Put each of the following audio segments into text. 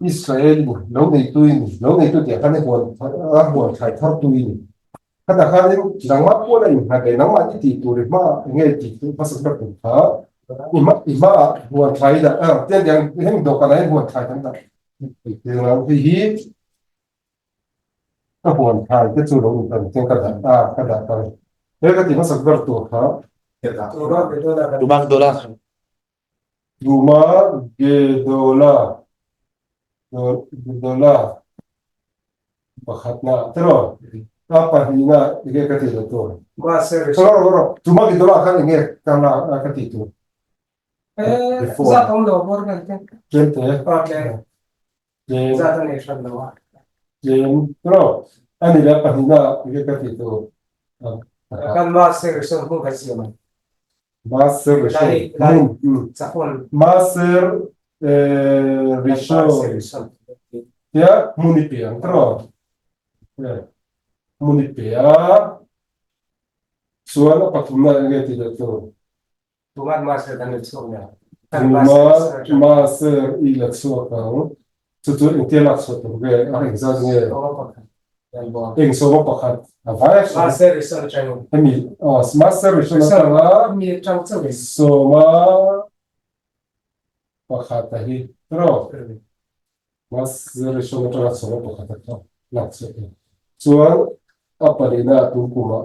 Israel i ni, lo neitu i ni, lo neitu tih ah khan i huan a huan thlai thartu i ni. Khatah khanin nangmah puan a innghat leh nangmah i tih tur i hmaah eng nge tih tur hmasa ber tur kha i hma i hmaah huan thlai i dah a, tiang tiang heng dawhkanah hian huan thlai kan dah thei ang hei hi ka huan thlai te chu lo in tan tiang ka dah a ka dah ta he ka tih hmasak ber tur kha. Tumak dola. Tuma Gedola Gedola pakhatna tiraw a pahnihna enge ka tih loh tur rawh rawh rawh Tuma Gedola khan enge ka la ka tih tur tlem te tlem tiraw ani leh pahnihna enge ka tih tur Maser Rishon Maser Rishon tia hmun i pe ang tiraw hmun i pe a chuan a pathumna eng nge tih leh tur Tuman Maser kan la chhuak nia Tuman Maser i la chhuak ang Chu chu engtia lak chhuah tur nge a engzat nge eng sawma pakhat a vai a hria hemi aw master rishon atanga sawma pakhat a hi tiraw master rishon atanga sawma pakhat a kha lak chhuah tur chuan a palina tun kumah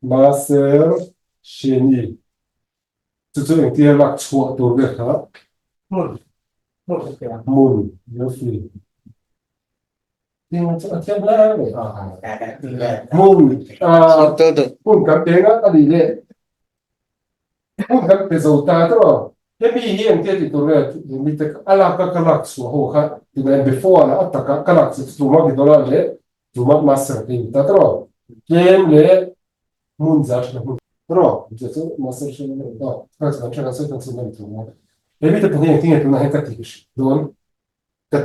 master sheni Chu chu engtia lak chhuah tur ber kha? Hmun. Hmun ka hria. Hmun, Yofi. Tin chu a thiam hle mai. Hmun, hmun kan pe ngat a nih leh hmun kan pe zo ta tawh. Hemi hi engtia tih tur nge mi te a lak a ka lak chhuah ho kha tunah before a taka ka lak chhuah chu tumah Gidola leh tumah Master te in ta tawh. Tlem leh hmun za tha hmun ro chu chu master shi ni to ka chu kan tha kan chu kan chu na he mi te pahnih engtin nge tuna he ka ti dawn ka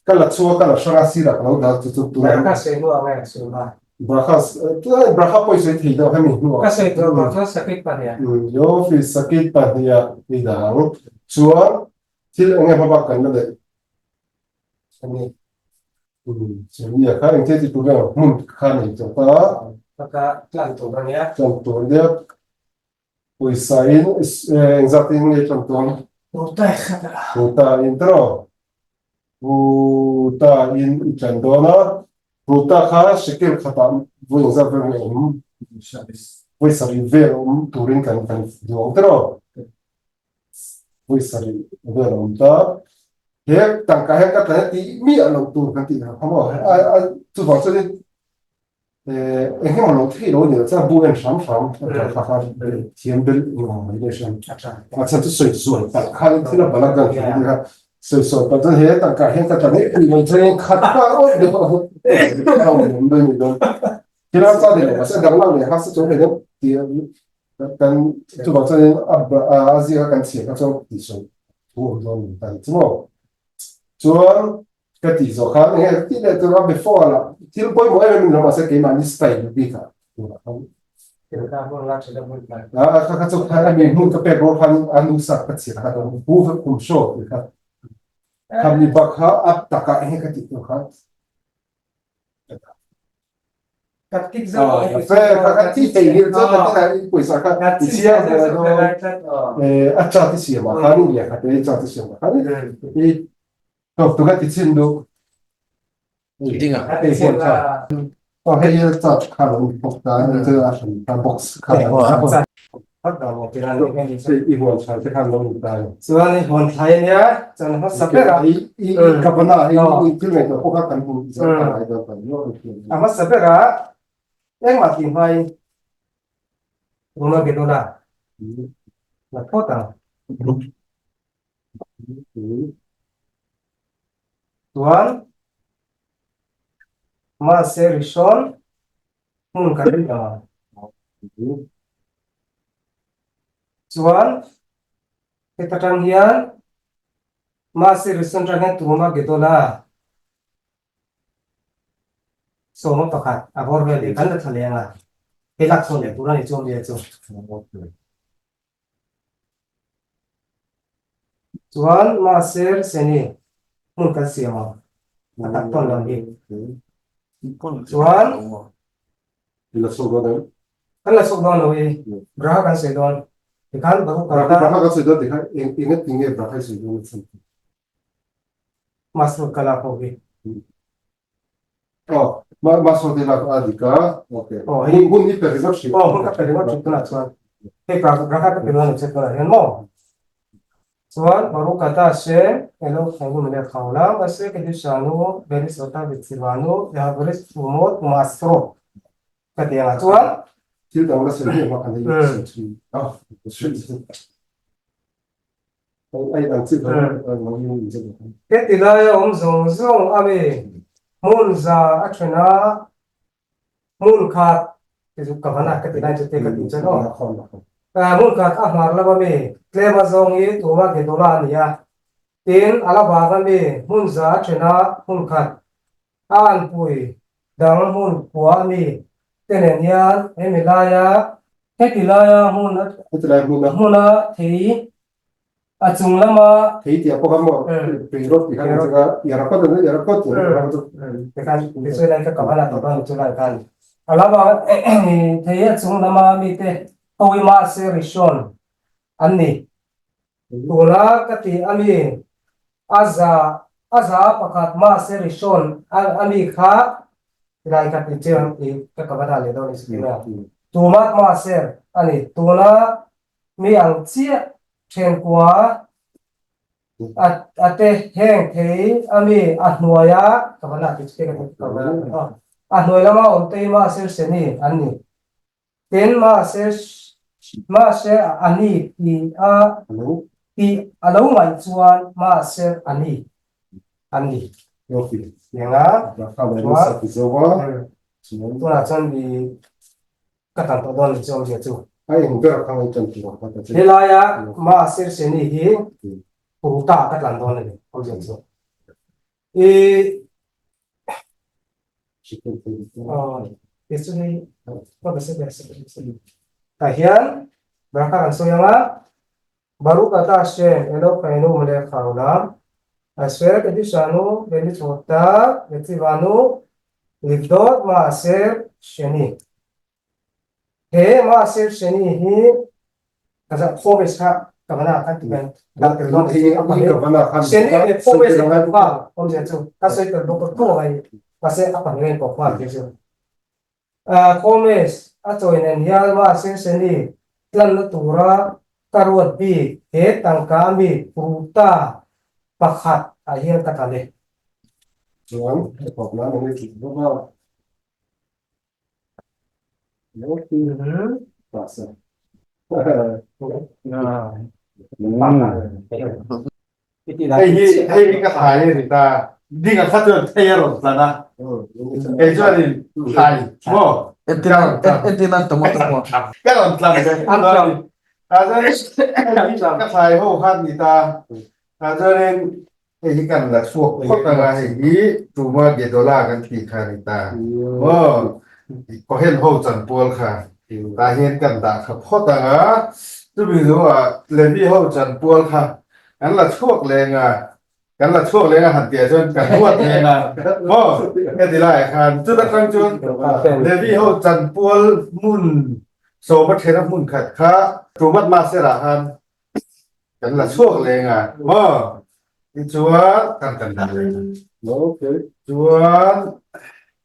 ka la chua ka la hranga sira ka lo dal chu chu tuna Barkha sei hnu ang e sui ma Barkha barkha pawh i sawi thei deuh hemi hnu ka sawi tur bawk chuan sakit pahnih yo fi sakit pahnih i dang chuan thil enge hmabak kan la neih ani Chumi a kha engthil ti tur nge hmun kha nei tawh ta. Taka tlan tur a nia. Tlan tur a nia. Pawisa in engzat in nge tlan tur? Ruta i khat a. Ruta in tiraw? Ruta in i tlan dawn a. Ruta kha shekel khatah vawi engzat vel nge awm? Vawi sarih vel awm turin kan kan duh ang tiraw? Vawi sarih vel a awm ta. He tangka hian ka tlan a tih miah loh tur kan tih kha maw? A chuvang chuanin eng emaw lo theih lo a ni lo chuan bu en hram hram kha kha thiam bel ni awm mai leh hriam. A chhan chu sawi zuai palh kha thil a bala kan tih kha sawi sawi palh chuan he tangka hian ka tlan e tih mai chuan khat ta awt deuh a awm mai ni dawn. Thil a cha ni lo mahse danglam leh hasa chuan hei deuh tih Kan chuvang chuanin a a ziak a kan chhiar kha chuan tih sawi thu awm dawn ni ta chu maw. Chuan ka tih zawh khan eng nge tih leh tur a before lah thil pawimawh em em in lo mahse keimahni style bik ah turah khan a kha kha chu khan a mi hmun ka pek rual khan a nu sak ka chhiar kha hu vek kum show tih kha khami bak kha a takah eng nge ka tih tur khan a cha ti siam ah khan lehkha te cha ti siam ah khan i to tu ka ti chin du Dinga. Hei huan kha to hei cha kha lo bok ta ni a hran ta box kha I huan thlai te khan lo ni ta ni. Chuan i huan thlai ania chuan hmasa ber a. I i ka bana i thil ngaihtuah pawh kha kan hmu zan ta ngai dawn ta ni. A hmasa ber a engmah tih hmai Ruma Gedola la phawt ang. Chuan mahse Rishon hmun kan ring ang. Chuan heta tang hian mahse Rishon tang hian Turuma Gedola sawma pakhat a bawr vel leh kan la thla leh ang a, hei lak chhuah leh tur a ni chuan nia chu. Chuan Maser Seni hmun kan siam ang a tak tawn lam hi. Chuan kan la chhuak dawn lo i Braha kan sawi dawn tikhan Baruch Braha kan sawi dawn tikhan eng engati nge Braha i sawi dawn a chhan chu? Master ka lak ho hi. Aw, Master te lak a dik a, okay. Aw, hei hun i pe ringawt hrim. Aw, hun ka pe ringawt hrim tunah chuan. Hei Braha ka pe dawn lo che tunah hian maw? Chuan Baruch ata Hashem Eloheinu melech haolam asher kedishanu berisota vetsivanu lehavrit trumot umaasrot ka ti ang a chuan Thil dang la sawi hmiah hma kan hei sawi thin a, ai ang chi Heti laia awm zawng zawng a mi hmun za a then a, hmun khat ti chu ka van a ka ti lai chu te ka tih chuan aw. Hmun khat a hmar lam a mi tlem a zawng hi tuma Gedola a ni a, tin a la vang a mi hmun za a then a hmun khat a anpui dang hmun kua a mi te nen hian hemi laia heti laia hmun hmuna thei a chung lama thei tih a pawh kha maw peirot tih kha kan chak a yarakot an yarakot tih kha chu tikhan tichuan lai kha ka van a tawp a chu lai khan a lama thei a chung lama mite ho hi mahse rishon an ni tuna ka tih a mi a za a za pakhat mahse rishon a mi kha tilai kha ti chiang i ka ka van a leh dawn ni tumat mahse a ni tuna Mi ang chiah thenkua a te heng thei a mi a hnuaia ka van a ti chu ka ti a hnuai lama awm te hi mahse seni an ni. Tin mahse mahse a ni ti a ti a lo ngaih chuan mahse a ni an ni. Tianga chuan tunah chuan mi Ka tan tawh dawn ni chu awmzia chu. A eng ber kha ngai tan tur ang ka ti. Helaia Ma Sirseni hi Puruta ka tlan dawn a ni awmzia chu. I Ti chu hei Tah hian Braka kan sawi ang a. Baruch atah Hashem Elokeinu melech haolam, asher kedishanu bemitzvotav vetzivanu livdot maaser sheni. He maaser sheni hi ka zah khomesh kha kavana kan ti ben dah tel dawn hi a pahnih sheni leh khomesh in kan nghal awmzia chu ka sawi tel bawk a tu ang ai mahse a pahnih a inpawh nghal tih chu. Khomesh a chawi nen hian mahse Shani tlanna tura ka ruat bik he tangka mi Pruta pakhat ah hian ka tlan e. Chuan he pawp nan ang i tih bawk a. Hei hi hei hi ka thlai a ni ta. Ding a kha chuan thei a rawn tlan a. Kei chuanin thlai maw? Entir nan tomato maw? Ka rawn tlan a chuan ka thlai ho kha a ni ta. A chuanin hei hi kan la chhuak phawt ang a, hei hi Tuma Gedola kan tih kha a ni ta. Maw? Kohen ho chanpual kha tah hian kan dah kha phawt ang a, chumi hnuah Levi ho chanpual kha kan la chhuak leng a, kan la chhuak leng a han tih ah chuan kan huat leng a, maw? Heti laiah khan chuta tang chuan Levi ho chanpual hmun sawma thena hmun khat kha Tumat Maserah khan kan la chhuak leng a, maw? Tichuan kan kan dah leng a. Chuan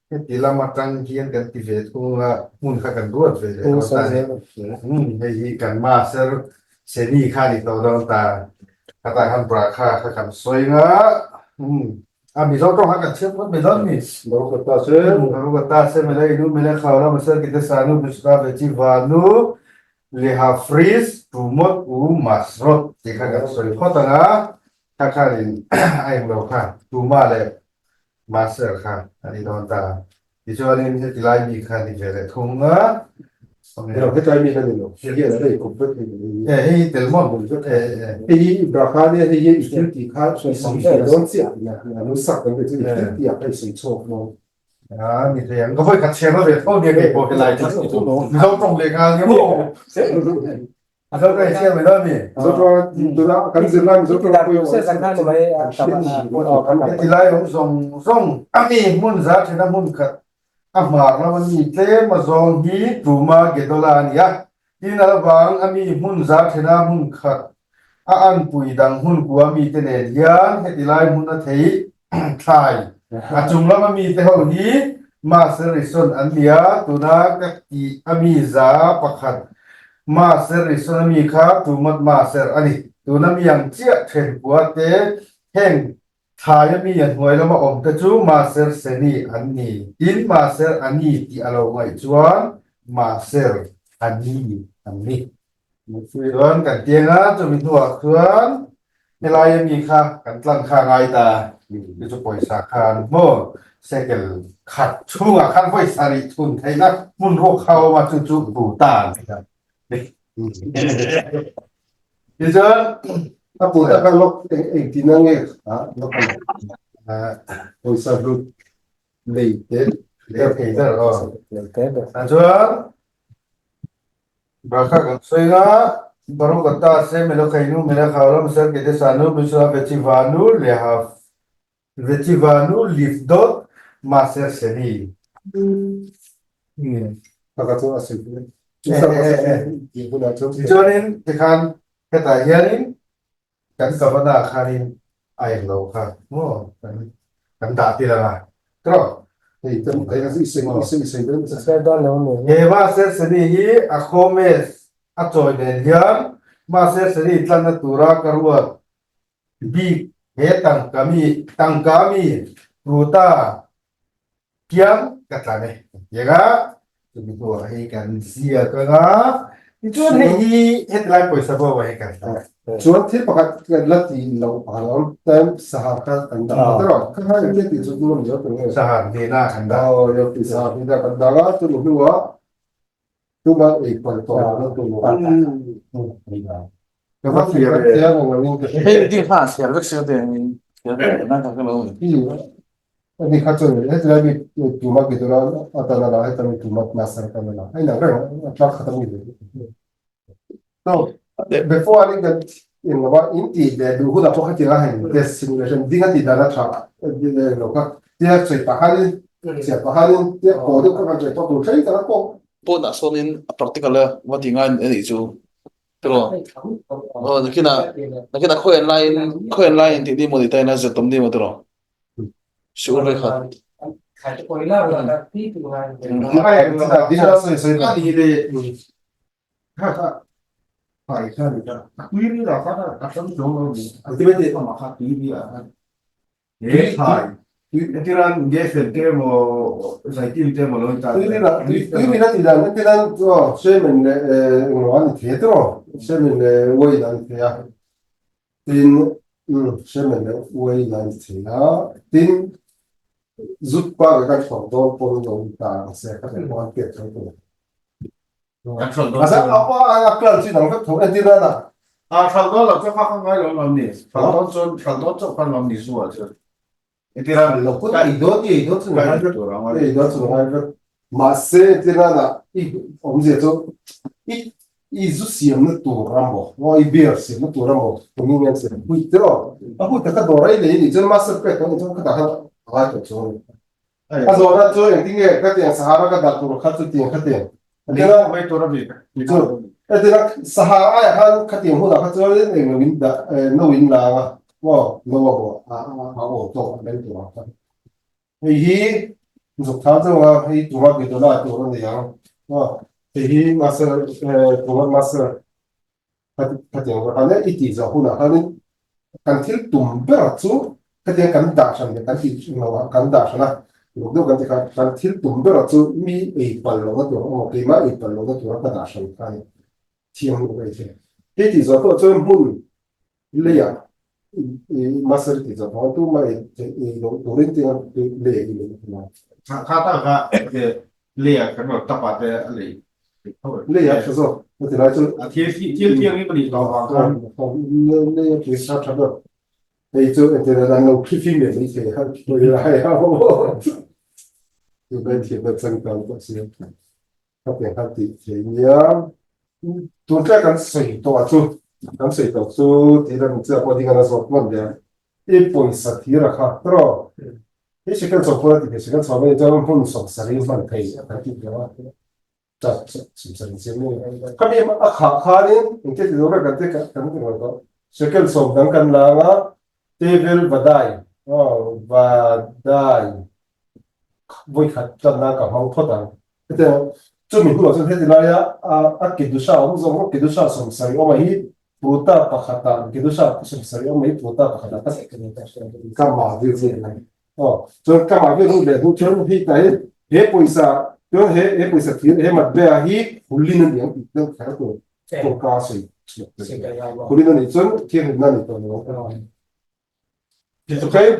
heti lam atang hian kan ti ve thung a, hmun kha kan ruat ve leh dawn ta. Hei hi kan master Seni kha a ni tawh dawn ta. Khatah khan bra kha kha kan sawi nga. A Mizo tawng kha kan chhiat phawt mai dawn mi. Baruch atah Hashem. Baruch atah Hashem Eloheinu melech haolam asher kideshanu b'mitzvotav vetzivanu Lehafris, Tumot u Masrot tih kha kan sawi phawt ang a, kha khanin a englo kha Tuma leh Maser kha a ni dawn ta. Tichuanin heti lai mi kha a ni ve leh thung a. Ero hetlai mi kha ni lo, hei hian a lei kawp vek ni lo. E hei hi tel maw? E e. Hei hi Brahma nia hei hi i thil tih kha i sawi ve dawn chiah a lo sak kan ti chu i thil tih ah kha i sawi chhuak dawn. A ni thei ang, ka vawi khat chhiar na ve tho nia kei pawh helai kha Mizo tawng leh nghal nia maw? Zo ṭawng i chhiar mai dawn mi? Zo ṭawng tuna kan zirlai Mizo ṭawng pawimawh Heti lai awm zawng zawng a mi hmun za ṭhena hmun khat a hmar lama mi tlem a zawng hi Truma Gedola a ni a. Tin a lavang a mi hmun za ṭhena hmun khat a anpui dang hmun kua mite nen hian heti lai hmun a thei thlai. A chung lama mite ho hi Maser Rison an ni a, tuna ka tih a mi 100 Maser Rison a mi kha Tumat Maser a ni. Tuna mi ang chiah then kua te heng thlai a mi a hnuai lama awm te chu Maser Seni an ni. Tin, Maser Ani tih a lo ngaih chuan Maser Ani an ni. Chuan kan tiang a, chumi hnuah chuan helai ami kha kan tlang kha a ngai ta, chu chu pawisa khan maw shekel khat chhungah khan pawisa rih thun theihna hmun ruak kha a awm a, chu chu Bhutan a ni. Tichuan a pawh taka lawk engtin a nge kha lawk a pawisa hlut lei te lei thei ber aw. Chuan Bakha kan sawi a, Baruch atah Hashem Elokeinu melech haolam asher kideshanu b'Yisrael v'tzivanu v'tzivanu lifdot maaser sheni. Pakhat chu a sawi hle. Tichuanin tikhan hetah hianin kan kavana khanin a englo kha maw kan kan dah tir ang a tawh. Hei kan hei i sawi i sawi i sawi dawn a sawi dawn lo mi. He Maser Seni hi a Khomes a chawi nen hian Maser Seni tlanna tura ka ruat bik he tangka mi tangka mi Pruta Kiang ka tlan e kan ti ang a, chumi hnuah hei kan ziak ang a, tichuan hei hi hetilai pawisa bo ah hei kan tlan. Chuan thil pakhat kan la ti loh pakhat a awm, time sahar kha kan dah a tiraw? Kha kha engtia tih chu nuam zel tur nge? Sahar hnena kan dah. Aw, yo ti sahar hnena kan dah a, chumi hnuah tuma ei palh tawh lohna tur Ka va thlir ve. Hei ding kha thlir vek sia te thlir vek na ka lo ni. Ani kha chu he tlai mi tuma ki tura atana la heta mi tuma masar ka la ai na reng a tlak khat mi so before ani kan in lawa in ti le du hu da pawh khatia hei test simulation ding a ti dana tha lo kha tia chei pahanin sia pahanin tia ko deuh kha kan chei pawh tur thlei ta ko Pawnah sawnin a practical a va ti ngai a nih chu. Tiraw? Aw nakinah nakinah khawi an laiin khawi an laiin tih ni maw ni taina zir tum ni maw tiraw? Siur ve khat. He thlai entiran nge fel te emaw zaitin te emaw lo in tan Tui min a ti dan entiran aw semen leh englo an ni thei a tiraw semen leh wine an ni thei a tin semen leh wine an ni thei a tin zut pa ka kan thlawk dawn pawn lo in tan se ka ti pawh an pek tho tur. Kan hralh dawn A a a kal chi dang vek tho entir a na. A hralh dawn lo chu kha kha ngai lo lawm ni. Hralh dawn chuan hralh dawn chauh khan lawm ni zu ah chuan. Entir a lo put ei dawn ei dawn chu ngai vek ei dawn chu ngai vek. Mahse entir a na i awmzia chu i i zu siamna tur a maw maw i beer siamna tur a maw tungin nge an siam hui te aw. A hui taka dawr a i lei anih chuan master pek tawh anih chuan khatah khan a ngai tawh chuang a ni. A zawhna chu engtin nge ka tiang Sahara ka dah tur kha chu tiang kha tiang. Engtin mai tur a bik. Chu engtin a Sahara aiah khan khatiang hunah kha chuan eng lo in dah no in lang a maw no a haw a a aw tawk a meng tur ang kha. Hei hi zuk thang chu a hei tura Gedola tur a ni ang maw hei hi master tura master Khatiang zawh khan i tih zawh hunah khanin kan thil tum ber chu khatiang kan dah hran leh kan tih lo a, kan dah hran a, luk deuh kan ti kha kan thil tum ber chu mi ei pal lohna tur emaw keimah ei pal lohna tura ka dah hran kha a ni. Thiang luh ka ei thei. Hei tih zawh pawh chuan hmun leiah i master tih zawh pawh tumah ei ei loh turin tia lei i lei a. Kha ta kha leiah kan rawn tap ah te a lei Lei a tha zawk a ti lai chu. A thil thil thiang hi ka nih tawh vang khan. Lei a tui sa tha ber. Hei chu engtin an lo khifim leh mai thei a pawih lai a tu bai thiam na changkang pawh si. Ka pe kha tih thei nia. Tun tlai kan sawi tawh chu kan sawi tawh chu tih lam chiah pawh ding a la zawt hman ve a. I pawisa thir a kha tawh i shekel chawpawh a ti thei shekel chawp a nih chuan hmun sawmsarih hman thei a kan tih ve a. Khami a khah khanin engtia ti tur kan ti kan ti ngaih tawh. Shekel sawm dang kan la anga tevel vadai vadai vawi khat tlan nan ka hmang phawt ang. Hetiang chumi hnuah chuan heti laia a kedusha awm zawng zawng kedusha sawmsarih awm a hi pruta pakhatah kedusha sawmsarih awm a hi pruta pakhatah ka mah vil vel a ni. Aw, chuan ka mah vel hun leh hnu chuan hei tah hi he pawisa chuan he he pawisa thir he matbea hi hulin a ni ang tih deuh kher tur tawngka a sawi chhuak thei. Hulin a nih chuan thianghlimna a ni tawh lo ang. Okay.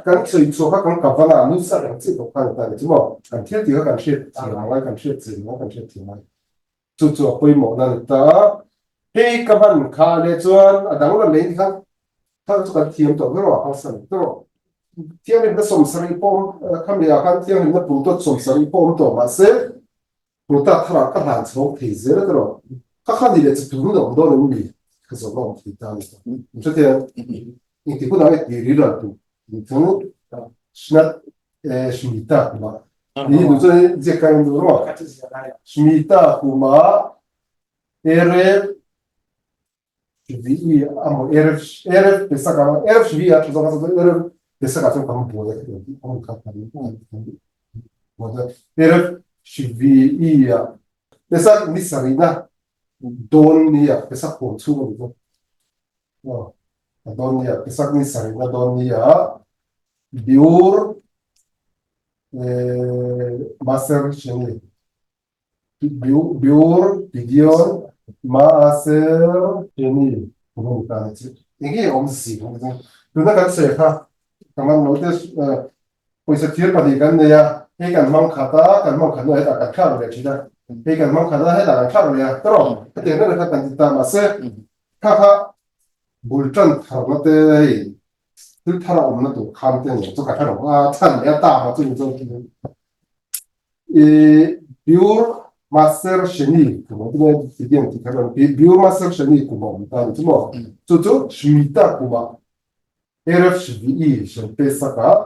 Kan sawi chhuak kha kan kavan a, nunsa ang chi tawh khan a ta ni chu maw? Kan thil tih kha kan hriat thiam ang a, kan hriat chin ang a, kan hriat thiam ang. Chu chu a pawimawhna a ni ta a. Hei ka hman kha leh chuan a dang la lei kha kha chu kan thiam tawh ber a, harsa ni tawh. Thianghlimna sawmsarih pawh awm khami ah khan thianghlimna pultawt sawmsarih pawh awm tawh mahse pulta tharah ka hlan chhawng thei zel a tawh. Kha kha ni leh chu tun awm dawn em ni? Ka zawhna awm thei ta a ni tawh. Hrethiam engtik hunah nge tih rilral tur tih chu Shnat Shmita kuma ni nu chuan ziak kan duh rawh Shmita kuma Erev Shvi'i amo Erev Erev Pesach amo Erev Shvi'i a thu zawk a Erev Pesach ah chuan kan buai a kan kha kan Erev Shvi'i a Pesach ni sarihna dawn ni a Pesach huam chhung a ni chu a dawn ni a Pesach ni sarihna dawn ni a Biur Maser Sheni Biur Pidion Maaser Sheni Kuhun ta ni chu enge awm si tuna kan sawi kha ka man lo te pawisa thir pahnih kan nei a hei kan hmang khat a kan hmang khat hnuah hetah kan thlak leh thin a hei kan hmang khat a hetah kan thlak leh a tawrh hetiang ber kha kan ti ta mahse kha kha bul tan tharna te hei Thil thar a awmna tur khan te nen chu ka hre lo a, chhan leh a tam a chumi chuan i Biur Maser Sheni kum ang tinge ti ang tih kha kan ti Biur Maser Sheni kum a awm ta ni chu maw chu chu Shmita kuma Erev Shvi'i Shen Pesach ah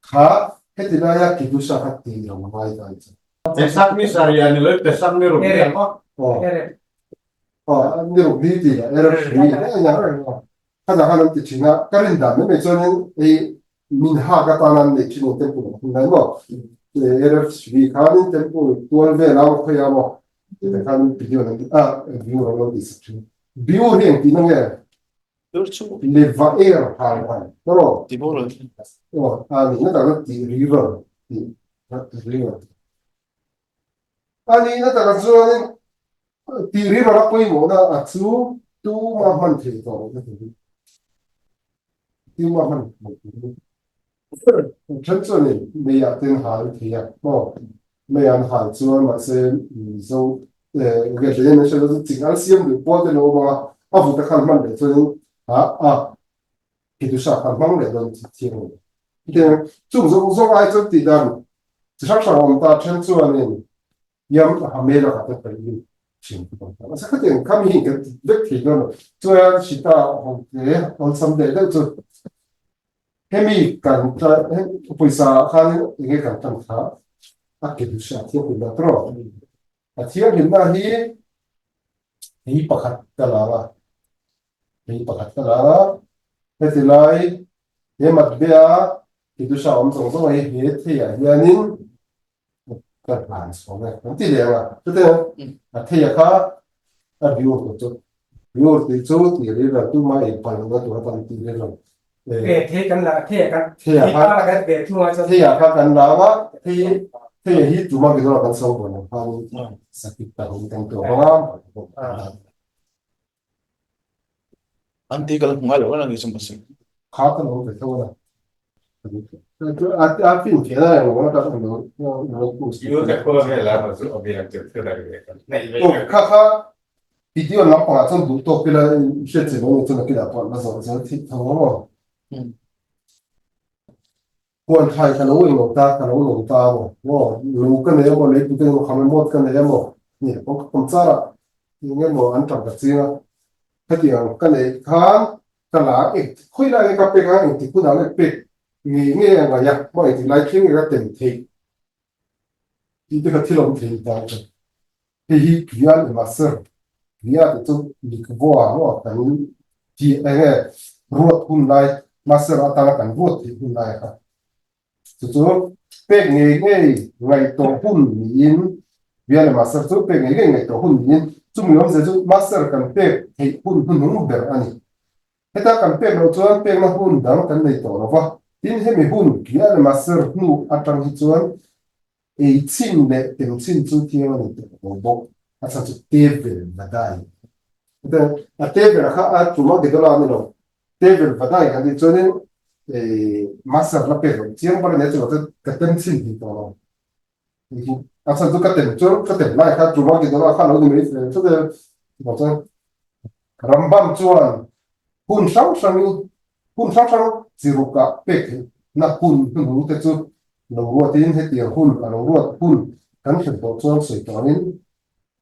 kha heti laia Kedusha kha ti lo ngai ta ni chu. Pesach ni sarih a ni lo i Pesach ni ruk ni ang aw. Aw ni ruk ni ti la Erev Shvi'i Ka dah khan an ti thin a, ka rin dan mai mai chuanin hei min hak atana an nei thin ang temple ang hun lai maw? RFCB khanin temple tual vel a maw khawi a maw tih khan video an ti a view an lo tih sak thin. View hi eng tihna nge? Leva air hal han tawh. Aw a nihna tak chu tih riral tih riral. A nihna takah chuanin tih rilru a pawimawhna a chu tuma hman thei tawh lohna tur hi tuma hman thei tur hi then chuanin meiah ten hal thei a maw mei an hal chuan mahse Mizo nge hle an hriat chu ching an siam duh pawl te lo awm ang a a vut a khan hman leh chuanin a a Kedusa kha hmang leh dawn tih thiang a ni. Hetiang chung zawng zawng ai chuan tih dan chi hrang hrang a awm ta then chuanin Yam Hamela kha te paih in thin ka awm ta. Mahse khatiang kha mi hi kan ti vek thei dawn lo. Chuan Shita ho te awlsam deuh deuh chu hemi kan pawisa ah khanin enge kan tan kha a Kedusha thianghlimna tawh. A thianghlimna hi hei pakhat ka la a, hei pakhat ka la a, heti lai he matbea Kedusha awm zawng zawng hi he theiah hianin ka hlan chhawng e kan ti leh ang a, chutiang a theia kha a biur tur chu biur tih chu tih rilru tuma ei palh lohna tur atan tih rilru Thei kan la thei kan thei kha kan ve thung a chuan thei kha kan la a thei thei hi tuma ki dawr kan so bon ang khan sakit ta hum kan to banga an ti kal ngai lo na ni chum sin kha kan om ve tho na a a fin ke na ngo na ka lo lo ku Yu te ko ve la ma chu obi ang chu thu la ve kan nei ve kha kha Video lampangah chuan duh tawk ila i hriat che lo chuan a kilah pawh la zawh zel theih tho ang aw. Huan thlai ka lo eng lo ta, ka lo lo ta maw? Aw, lu ka nei a maw, leipui ka nei a maw, kham mawt ka nei a maw? Ni, kawng ka kawm char a, eng emaw an tang ka ching a. Hetiang ka neih khan ka la eng khawi lai nge ka pek a, engtik hunah nge pek ngei ngei a ngaih a, maw engtik lai thleng nge ka tem theih tih te kha thil awm thei ta a ni. Hei hi Kriya leh Maser Kriya tih chu Likvoa maw kan tih eng nge ruat hun lai Maser atanga kan ruat theih hun lai kha. Chu chu pek ngei ngei ngaihtuah hun niin Kriya leh Maser chu pek ngei ngei ngaihtuah hun niin chumi awmzia chu Maser kan pek theih hun hnuhnung ber a ni. Heta kan pek loh chuan pekna hun dang kan nei tawh lo va, tin hemi hun Kriya leh Maser hnu atang hi chuan Ei chhin leh tem chhin chu thiang a ni tawh lo bawk. A chhan chu Tevel Vadai. A Tevel kha a tum a Gedola a ni lo. Tevel Vadai kan tih chuanin Master la pek loh chiang ber a nia chuvang chuan ka tem chhin thei tawh lo. A chhan chu ka tem chu ka tem lai kha tum a Gedola kha lo ni mai fel chu chuvang chuan Rambam chuan hun hrang hrangin hun hrang hrang chi rukah pek theihna hun hnuhnung te chu lo ruatin hetiang hun a lo ruat hun kan hre tawh chuan sawi tawhin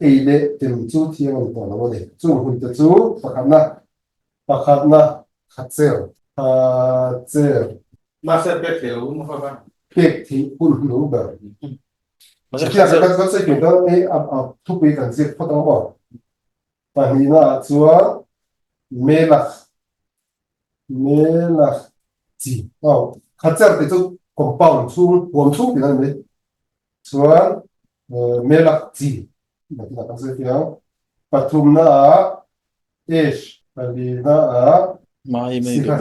ei leh tem chu thiang a ni tawh lo a ni. Chung hun te chu pakhatna pakhatna khacher khacher Mahse pek theih lo hun kha kha. Pek theih hun hnuhnung ber. Hetiang kan sawi tur chuan hei a thupui kan ziak phawt ang maw? Pahnihnaah chuan Melach, Melach chi, aw, khacher tih chu compound chhung, huam chhung tih a ni mai. Chuan Melach chi nakinah kan sawi thei ang. Pathumnaah Esh, palinaah Sikha,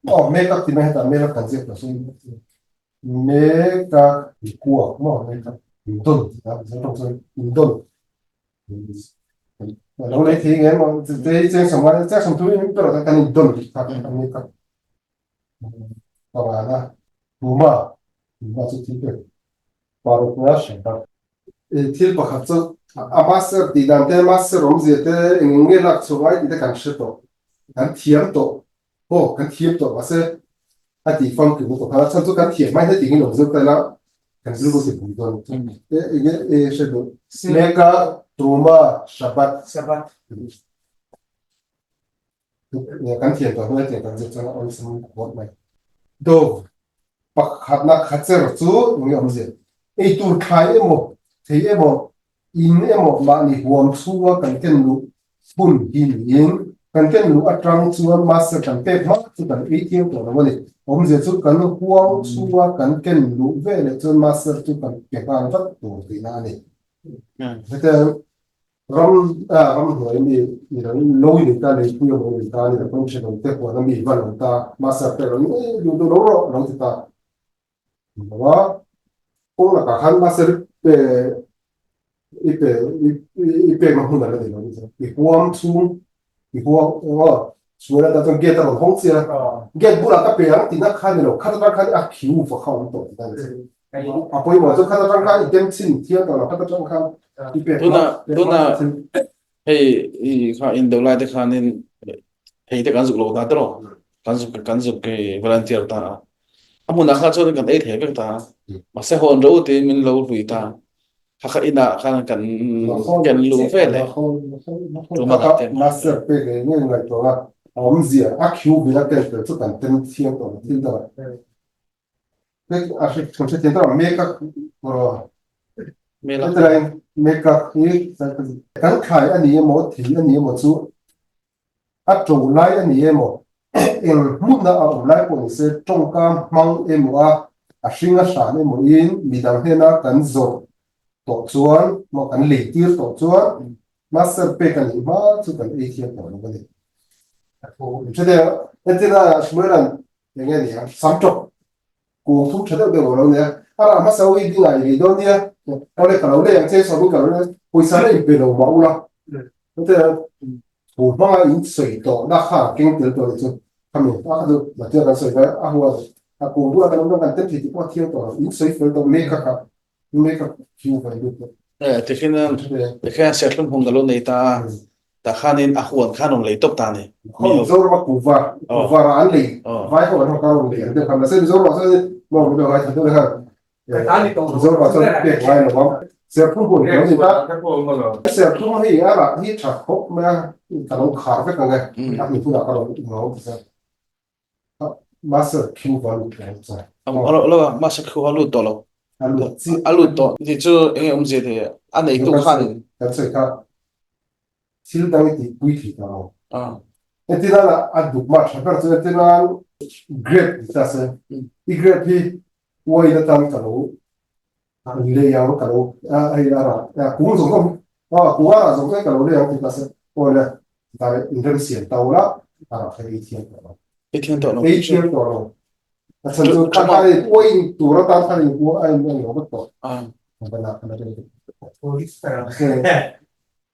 aw, Melach tih mai hetah Melach kan ziak tawh sawi. Melach kuak maw, Melach indawn tih a, Mizo tawng chuan indawn. Lo lei thei nge maw te cheng sawm ngai cheng sawm thu in pero kan in don kha kan ni ka panga na huma huma chu thil pe paruk na shabbat e thil pakhat chu a master ti dan te master awm zia te eng nge lak chhuah ngai tih te kan hre tawh kan thiam tawh aw kan thiam tawh mahse a tih famkim lutuk kha chhan chu kan thiam mai heti hi lo zir ta ila kan rilru ti pui dawn e enge e hre duh meka truma shabbat Shabbat. Kan thiam tawh hnuai tiang kan zir chuan a awlsam khawp mai. Dove pakhatna khacher chu enge awmzia eitur thlai emaw thei emaw In emaw mahni huam chhunga kan ken luh hun hi niin, kan ken luh atang chuan master kan pek hma chu kan ei thiang tawh lo a ni. Awmzia chu kan huang chhunga kan ken luh veleh chuan master chu kan pe nghal vat tur tihna a ni. Hetiang ram ramhnuai mi ni lo in lo in ta leipui emaw in ta a ni lo pawn thenawm te huan a mi va lo ta master pek lo in ei duh duh lo rawh lo ti ta. Lo a, kawng lakah khan mahse pe i pe i pekna hmun a la ni lo ni chuan i huam chhung i huam aw chhuan atan chuan gate a rawn hawng chiah a, gate bulah ka pe ang tihna kha ni lo khat atang khan a khiu va kha awm tawh tihna ni chuan a pawimawh chu khat atang khan i tem chhin thiam tawh lo khat atang khan i pek Tuna tuna hei i kha in deuh lai te khanin hei te kan zuk lo ta tiraw kan zuk kan zuk volunteer ta a a hmunah kha chuan kan ei thei vek ta mahse hawn ro tiin min lo hlui ta kha kha inah khan kan kan lu ve le master pe nge nge ngai to la awmzia a khiu bi a tel tel chu kan tem thiam tawh thil dang a hre kan hre thiam tawh me ka me la me ka hi kan thlai ani emaw thil ani emaw chu A to lai a ni emaw, eng hmuna a awm lai pawh ni se, tawngka hmang emaw a, a hring a hran emaw in midang hnena kan zawrh tawh chuan maw kan lei tir tawh chuan master pek a nih hma chu kan ei thiam tawh lo a ni. Hreteng entirna Shmuelan eng nge ni ang samtawk Kung thum tha deuh deuh a lo nia. A rah hmasa ui ding ah i lei dawn nia. Awle ka lo lei ang che sawmin ka lo lei pawisa la inpe lo mah ula. Chute thu hmanga in sawi tawh na kha keng tel tawh ni chu khami a kha chu Matthew kan sawi mai a hua a kung duh a kan awm dawn kan tem thei tih pawh a thiang tawh lo in sawi fel tawh mek a kha mek a khiu ve lut tawh. Tikhin tikhian serthlum hmun ka lo nei ta a. Tah khanin a huan khan rawn lei tawp ta a ni. Khaw Mizoram a kuva, kuva rah an lei, vai ho an ho khan rawn lei ang deuh kha. Mahse Mizoram ah chuan. Maw min lo ngaithla deuh khan. Mizoram ah chuan pek ngai lo ang. Serthlum hun lo ni ta. Serthlum hei a rah hi tha khawp mai a, ka lo khar vek ang e. A hmi hunah ka lo ngau ti chuan. Master khiu va lut lo chuan. Lo a, master khiu va lut tawh lo. A lut chiah. A lut tawh. Ti chu enge awmzia thei a neitu khanin. Kan sawi kha. Thil dang i tih pui thei ta lo. Entirnan a duk mah tha ber chu entirnan grape ti ta se i grape hi uain atan ka lo lei ang ka lo hei a rah kung zawng zawng a kung a rah zawng zawng ka lo lei ang ti ta se aw le dai inremsiam ta ula a rah kha ei thiam tawh lo. Ei thiam tawh lo. Ei thiam tawh lo. A chhan chu kha kha uain tur atan khan in a in a lo vek tawh.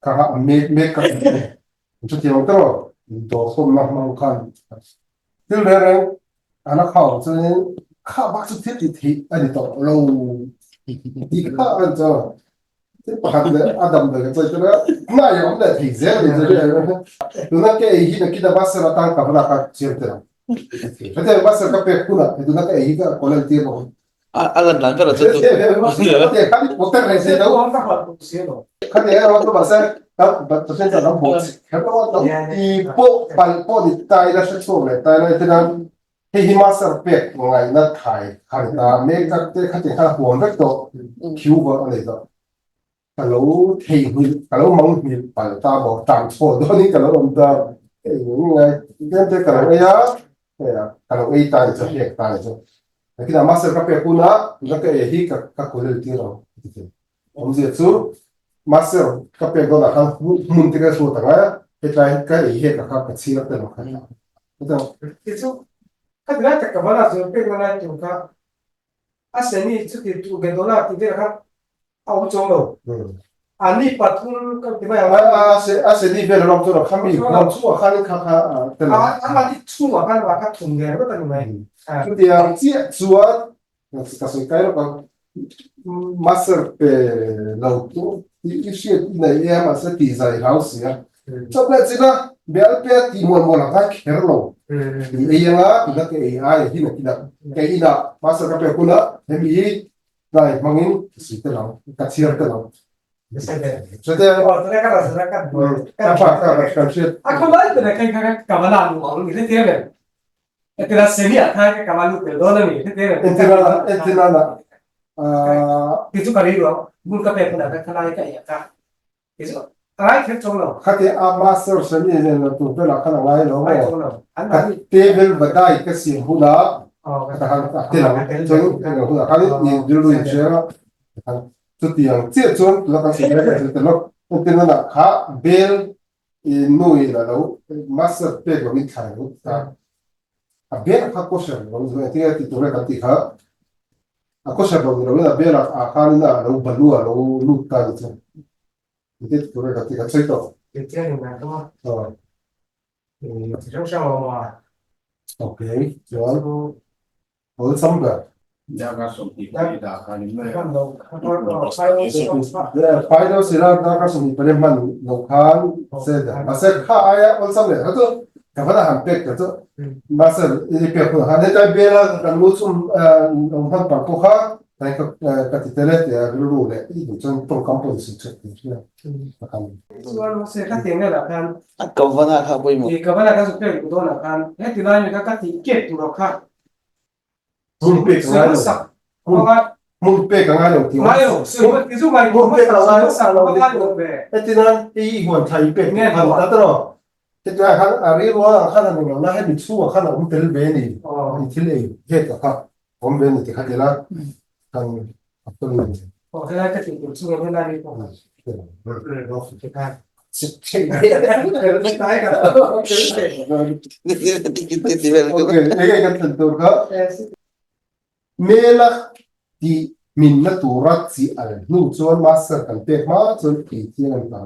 Kha kha mek mek ka ti chutiang te rawh dawhsawmna hmang khan thil reng reng an a khau chuanin kha bak chu thil ti theih a ni tawh lo ti kha an chuan thil pakhat leh a damdawi ka chawi tuna hmai a awm leh thei zel a ni chu tuna ka ei hi nakina master atan ka va lak a chiang tel ang hetiang master ka pek hunah tuna ka ei hi ka kawl entir bawk ang. A lan dan ber a chu tu. Hei hi master pek ngaihna thai kha ni ta mek tak te khatiang khan a huam vek tawh khiu vawrh a nei tawh. Ka lo theihnghilh, ka lo mangnghilh palh ta maw, tang chhawl dawnin ka lo awm ta, hei ngai tlem te ka lo ei a, hei a, ka lo ei ta ni chu, hek ta ni chu. Nakinah master ka pek hun a, tuna ka ei hi ka ka kulel tir ang a ti thei. Awmzia chu master ka pek dawnah khan hmun te ka hruat ang a, hetlai ka ei hek a kha ka chhiar tel ang kha. Tichu, khatilai tak ka va la zawng pek na lai tur kha A seni chuti tu Gedola tih vel kha a awm chuang lo. A ni pathum ka ti mai ang. A seni vel a awm chuang lo. Khami huam chhungah khan kha kha tel lo. A mahni chhungah khan mah kha thum ve ringawt a ni mai. Chutiang chiah chuan ka sawi kai lawk ang. Master pe lo tu tih i hriat i nei e mahse tih zai hlau si a. Chawpleh chin a bial pe a tih mual mual a ngai kher lo. I ei anga tuna ka ei ai hi nakin ah ka in ah master ka pek hunah hemi hi tlai hmangin ka sui tel ang ka chhiar tel ang. Chute ka pa ka kan hriat. A khawlai ber khan kha ka va la lu ang i hrethiam em? Entirna semi ah khan ka va lut tel dawn a ni hrethiam em? Entirna entirna na Ti chu ka ri lo hmun ka pek hunah khan khalai ka ei a ka. A ngai kher chuang lo. Khati a master semi nen la tur velah khan a ngai lo maw? Ka table vadai ka siam hunah ka han a tel ang chuan eng hunah khan in rilru in hria a chutiang chiah chuan tuna kan sawi mek a tel lo entirna nah kha bel in nu in a lo master pek lo in thlai lo ta a bel kha kosher lo ni engtin nge ti tur nge kan tih kha A kawsar lo ni loin a belah ah khanin a lo balu a lo lut ta ni chu. Engtin ti tur nge ka ti ka sawi tawh. Engtia ni mai ang a. Chi hrang hrang a awm a. Okay, chuan awlsam ber. Darkar 24 dah khan in mai a. Phai deuh sila darkar 24 hman lo khan se dah. Mahse kha aia awlsam leh kha chu Ka van a han pek ta chu mahse i pek hun han hetlai bela kan lu chum lo hman pang pawh kha tlai ka ka ti tel e tia rilru leh i duh chuan tawngkam pawh insuih that thei hria ka kan. Chuan mahse ka tiang velah khan A ka van ah kha pawimawh. I ka van ah khan chu pek duh dawn ah khan heti lai mi kha ka tih kep tur ah kha Hmun pek a ngai lo. Hmun pek a ngai lo tih Ngai lo. Hmun pek a ngai lo. Heti nan i huan thla i pek tih khan ta tawh. Heti lai khan a rilru ang khan a ni lo na hemi chhungah khan a awm tel ve ni. I thil ei het a kha awm ve ni ti kha ti la kan a fel ni. Aw helai ka tih tur chungah helai mi pawh. Mela tih hminna tura chi al hnu chuan master kan pek hma chuan ei thiang an ta.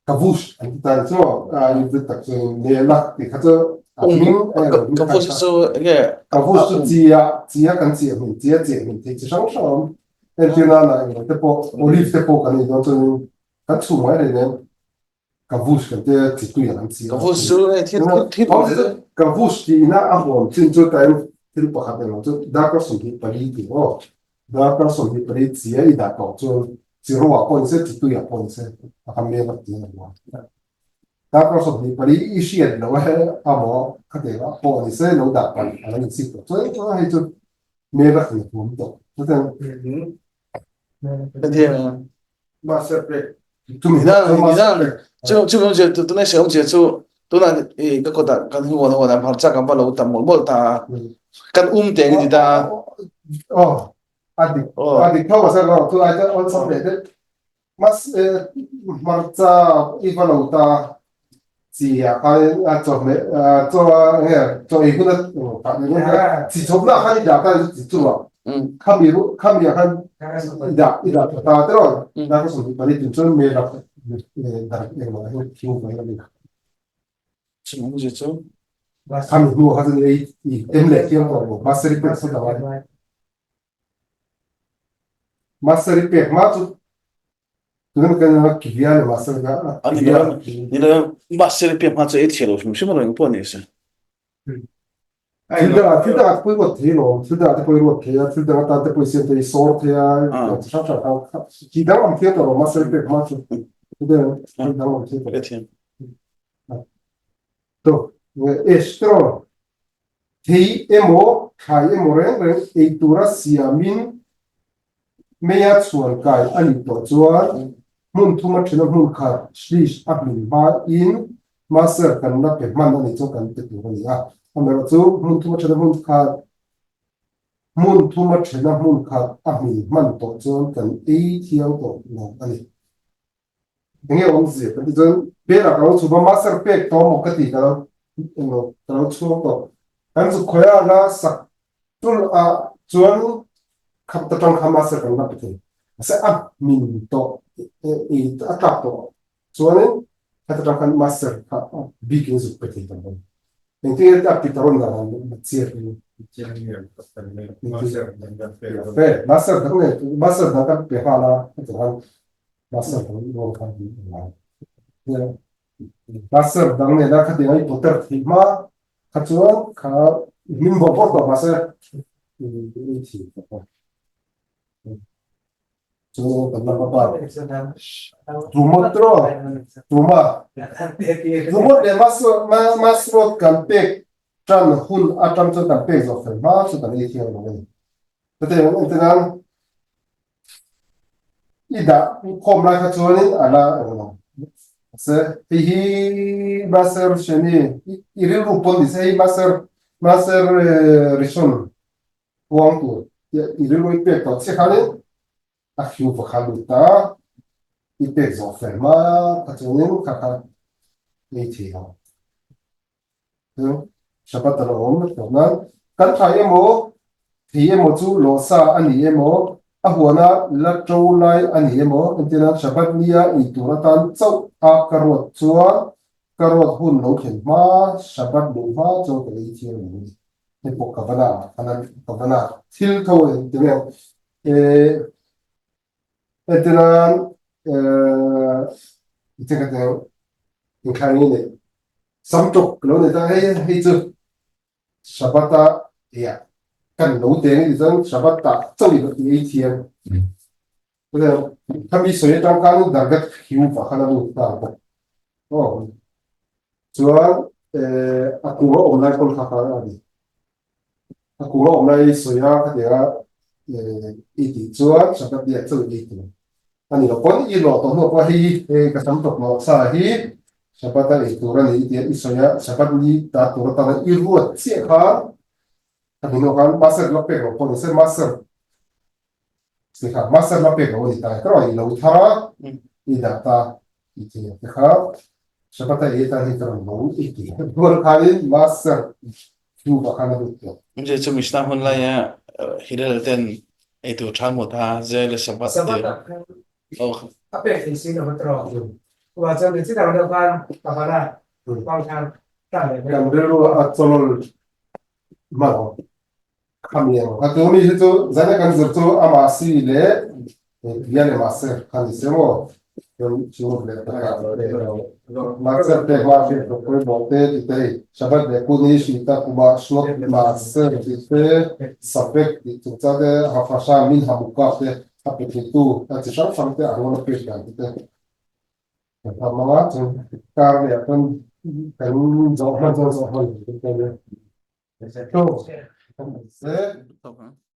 Kavush an ti ta chu a tak chuan mela tih kha chu a hming a eng hming Kavush chu enge Kavush chu chia chia kan chiah hmin chia chiah hmin thei chi hrang hrang a awm. Entir nana englo te pawh olive te pawh kan ei dawn chuan Kan chhung mai rei nen ka vush kan te chi tui ang an chi a. Ka vush chu hei thil thil Ka vush tih ina a huam chin chu tain Thil pakhat englo chu darkar 24 tih aw. Darkar 24 chia i dah tawh chuan chi ro ah pawh ni se, chi tui ah pawh ni se a kha mel a ti a ni a. Darkar 24 i hriat lo e amaw khatiang ah pawh ni se lo dah palh a lo inchik tawh chuan hei chu mel a ti a awm tawh. Chutiang Master pek. Chumi Chu chu awmzia chu tunai se awmzia chu tunah i ka kawtah kan huan huan a hmarcha kan va lo tam mawlh mawlh ta a kan um te ang i ti ta a. Aw a dik a dik tho a sir aw tunai te awlsam leh deuh mas hmarcha i va lo ta chi ah khan a chawhmeh chaw nge chaw ei hun a chi chhawpna khan i dah ta chi chu a khami khami ah khan i dah i dah ta ta tiraw darkar 24 tin chuan me rak dar engmah hi thing mai a ni Chu chu khami hnu ah khan chuan ei i tem leh thiam tawh lo mahse ri pek sawn a ngai Mahse ri pek hma chu tuna kan anga kivia ni mahse ri a ni lo ni lo mahse ri pek hma chu ei thiam lo hrim hrim a reng pawh ni se. Thil dangah thil dangah te pawh i ruat thei alawm thil dangah te pawh i ruat thei a thil dang atan te pawh i siam thei i sawr thei a chi hrang hrang kha chi dang awm thiam tawh lo mahse ri pek hma chu thil dang awm thiam tawh lo. To Estro Thei emaw, thlai emaw reng reng ei tura siamin meia chhuan kai a nih tawh chuan hmun thuma thina hmun khat shlish a hmin hmain maser kan la pe hman a nih chuan kan pe tur a ni a. Amaherawhchu hmun thuma thina hmun khat hmun thuma thina hmun khat a hmin hman tawh chuan kan ei thiang tawh lo a ni. Enge awmzia ka ti chuan Bela ka lo chhum a master pek tawh maw ka ti ka lo englo ka lo chhuang tawh kan zuk khawi a la sak tul a chuan khap ta tang kha master kan la pe thei mahse a hmin tawh ei a tlak tawh chuanin khata tang khan master kha bikin zuk pe thei ta lo engtin nge a pitaron dan an chiar in master dang ne master dang kan pe nghal a heti khan Master dang rual khan hi a ngai. Master dang nena khatiang a i puter thei hma kha chuan kha hming bawrh bawrh tawh mahse i thi tawh a. Chu kan la hma pa. Tumot tro tuma tumot leh masrot kan pek tan hun atang chuan kan pek zawh fel hma chu kan ei thiang lo a ni. Chutiang entirnan I dah khawm lai kha chuanin a la eng lo. Mahse hei hi Maser Sheni i rilru pawn ni se hei Maser Maser Rishon puang tur i rilru i pek tawh chiah khanin a fiu va kha lut ta i pek zawh fel hma kha chuanin kha kha ei thei lo. Shabbat a lo awm tawh nan kan thlai emaw thei emaw chu lawhsa a ni emaw a huana la to lai a ni emaw entirnan Shabbat nia ei tur atan chauh a ka ruat chuan ka ruat hun lo thlen hma Shabbat luh hma chuan ka ei thiang lo a ni. Hei pawh ka va la ka va la thil tho a ni ti mai ang. Entirnan inkhani nei samtawk lo nei ta hei hei chu Shabbat a ia kan lo teng ni chuan Shabbat ta chauh in i ei thiam khami sawi atang khan dargat hiu va khan a lut nghal bawk aw chuan a kung a awm lai pawn kha kha a ni. A kung a awm lai sawi a khatiang a i tih chuan Shabbat biak chauh i tur a ni lo pawn i lawh tawh hnuah pawh hei hei ka sam tawp lawh sa hi Shabbat a ei tur a ni i tia i sawi a Shabbat ni ta tur atana i ruat chiah khan a ni hnuah khan Maser la pek loh pawh ni se Maser Tikha master la pek lo a ni ta erawh i lo thar a, i dah ta i ti a tikha Shabbat a ei atan hi ka rawn lo i ti rual khanin master chu va khan a lut tawh. Mje chu Mishnah hun laia Hillel ten ei tur tha hmu ta zel e Shabbat ti. A pek thei si lo tawh. Wa chuan mi chi dang deuh khan ka van a bang khan tan leh mai. Kan rilru a chawlawl hman awm. Khami ang. A tu mi hi chu zan a kan zir chu amah si leh bia leh mah se kha ni se maw. Chu leh takah Maser te hma hriat loh pawimawh te tih te hei Shabbat leh Kuni Shmita kuma Shnot Maser tih te Safek tih chungchang te Hafasha Min Hamukaf te a pe theitu a chi hrang hrang te a ngawn a pek dan tih te kan tham ang a chuan kar leh ah chuan kan zawh hman chuan zawh hman kan tum ta nia.